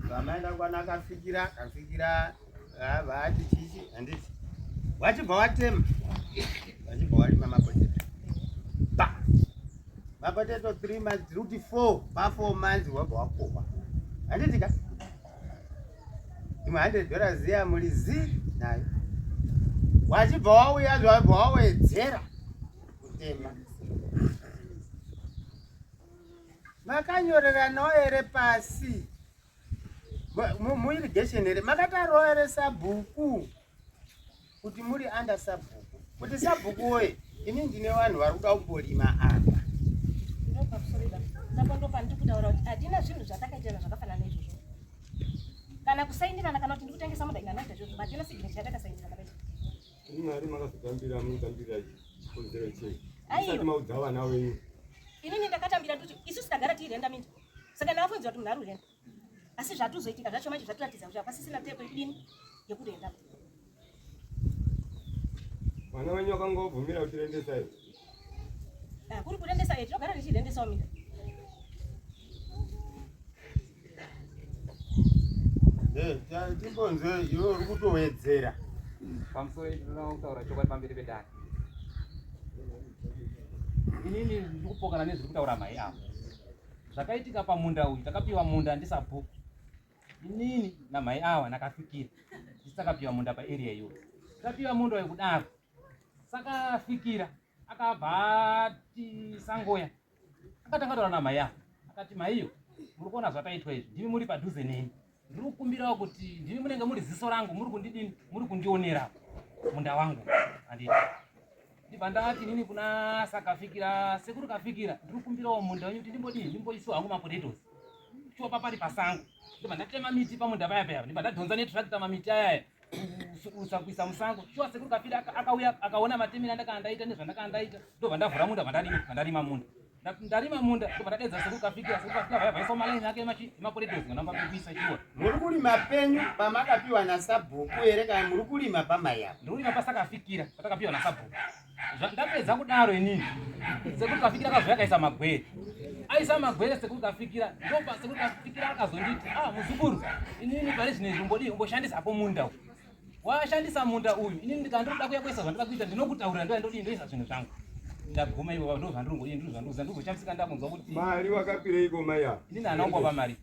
Vamaenda kwana akafikira kafikira vaati chichi handiti wachibva watema wachibva warima mapoteto pa mapoteto 3 months tiri kuti 4 pa 4 months wabva wakohwa handiti ka imwe 100 dollars iya muri zi nayo wachibva wauya zvawabva wawedzera kutema Makanyoreranawo here pasi muirrigation here? Makatarawo here sabhuku kuti muri under sabhuku? Kuti sabhuku woye, ini ndine vanhu vari kuda kumborima apa. Hatina zvinhu zvatakaitana zvakafanana izvozvo kana kusainirana kana kuti ndikutengesa munda ina naita izvozvo hatina signature yatakasainirana paizvo. Mari makazotambira munotambira chikonzero chei? Musati maudza vana wenyu. Inini ndakatambira nduti isusu tagara tiirenda minda. Saka ndakafunzwa kuti munhu ari kurenda. Asi zvatuzoitika zvacho manje zvatiratidza kuti hapasisina tepo yekudini yekurenda. Vana venyu vakanga vabvumira kuti rendesai. Ah, kuri kurendesa eh, tinogara tichirendesawo minda. Eh, timbonzwe iwe uri kutowedzera. Pamusoro tinoda kutaura chokwadi pamberi pedare. Inini ndiri kupokana nezviri kutaura mai avo. Zvakaitika pamunda uyu, takapiwa munda ndisabhuku. Inini namai ava nakafikira. Tisi takapiwa munda paarea iyoyo. Tapiwa munda uyu kudaro. Saka fikira akabva ati sangoya akatanga taura namai ava akati maiyo muri kuona zvataitwa izvi ndimi muri padhuze neni ndiri kukumbirawo kuti ndimi munenge muri ziso rangu muri kundidini muri kundionera munda wangu handiti ndibva ndati inini kuna sakafikira sekuru kafikira ndiri kukumbirawo munda wenyu kuti ndimbodii ndimboisiwa hangu mapotatoes shuwa papari pasango ndibva ndatema miti pamunda paya paya ndibva ndadhonza netractor mamiti ayaya kusudusa kuisa musango shuwa sekuru kafira akauya akaona matemera andakanga ndaita nezvandakanga ndaita ndobva ndavhura munda bvandarima ndarima munda ndarima munda ndobva ndadedza sekuru kafikira sekuru kafikira vaya vaisa malaini ake emaporedozi kana pamekuisa shuwa muri kurima penyu pamakapiwa nasabhuku here kana muri kurima pamai apa ndiri kurima pasakafikira patakapiwa nasabhuku Ndapedza kudaro inini sekuru kafikira akazouya akaisa magwere aisa magwere sekuru kafikira ndopa sekuru kafikira akazonditi ah muzukuru inini pari zvino izvi umbodii umboshandisapo munda uyu washandisa munda uyu inini ndikandinoda kuya kuisa zvandoda kuita ndinokutaurira ndoya ndodii ndoisa zvinhu zvangu ndaguma ivo ndo zvandiri ndiri zvandiuza ndikuzoshamisika ndakunzwa kuti mari wakapireiko mai ava inini handina kungwapa mari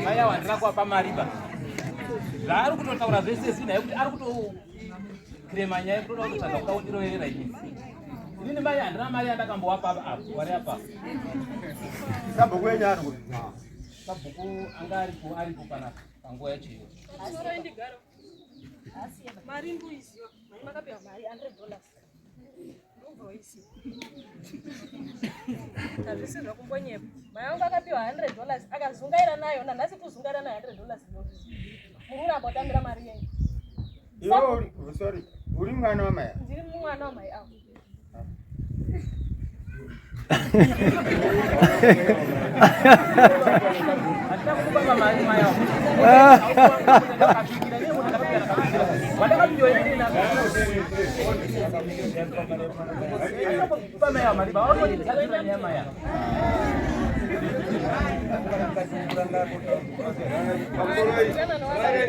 mai avo handina kuvapa mari ba zvaari kutotaura zvese zina yekuti ari kutokrema nyaya yekutoda kutotsvaga kuda kundiroverera inini inini mai handina mari yandakambowapa apo wari apa sabhuku wenyu ari kupi sabhuku anga aripo aripo panapa panguva yacho iyoyo Mari ndoiziva, mari makapiwa mari 100 dollars. Ndobva waisiya. Hazvisi zvakumbonyepa. Mai vangu akapiwa 100 dollars akazungaira nayo nanhasi kuzungaira nayo 100 dollars iyoyo. Muri kuramba kutambira mari yenyu. Iwe sorry, uri mwana wamai avo? Ndiri mwana wamai avo.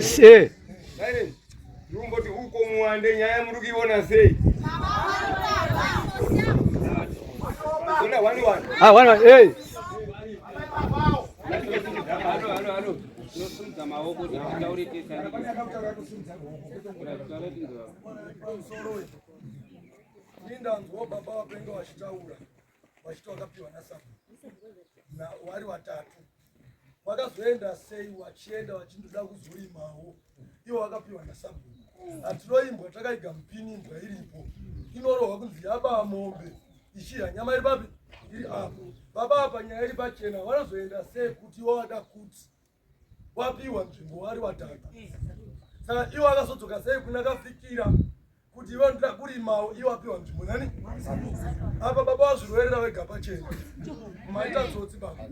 She. Ndikumboti uko muwande nyaya muri kuiona sei? Ona one one. Ah, one one. Hey. Tinosimudza maoko kuti titaure tese. Ndanzwa baba vapenga vachitaura vachiti vakapiwa nasabu vari vatatu vakazoenda sei vachienda vachindoda kuzorimawo ivo vakapiwa nasabhuku hatinoimbwa takaiga mupini imbwa iripo inorohwa kunzi yabaa mombe ichiha nyama iri papi iri apo baba apa nyaya iri pachena vanozoenda sei kuti ivo vada kuti wapiwa nzvimbo wari watatu saka iwo akazodzoka sei kuna kafikira kuti iwe ndoda kurimawo iwo apiwa nzvimbo nani apa baba wazvirwerera wega pachena maita tsotsi baba.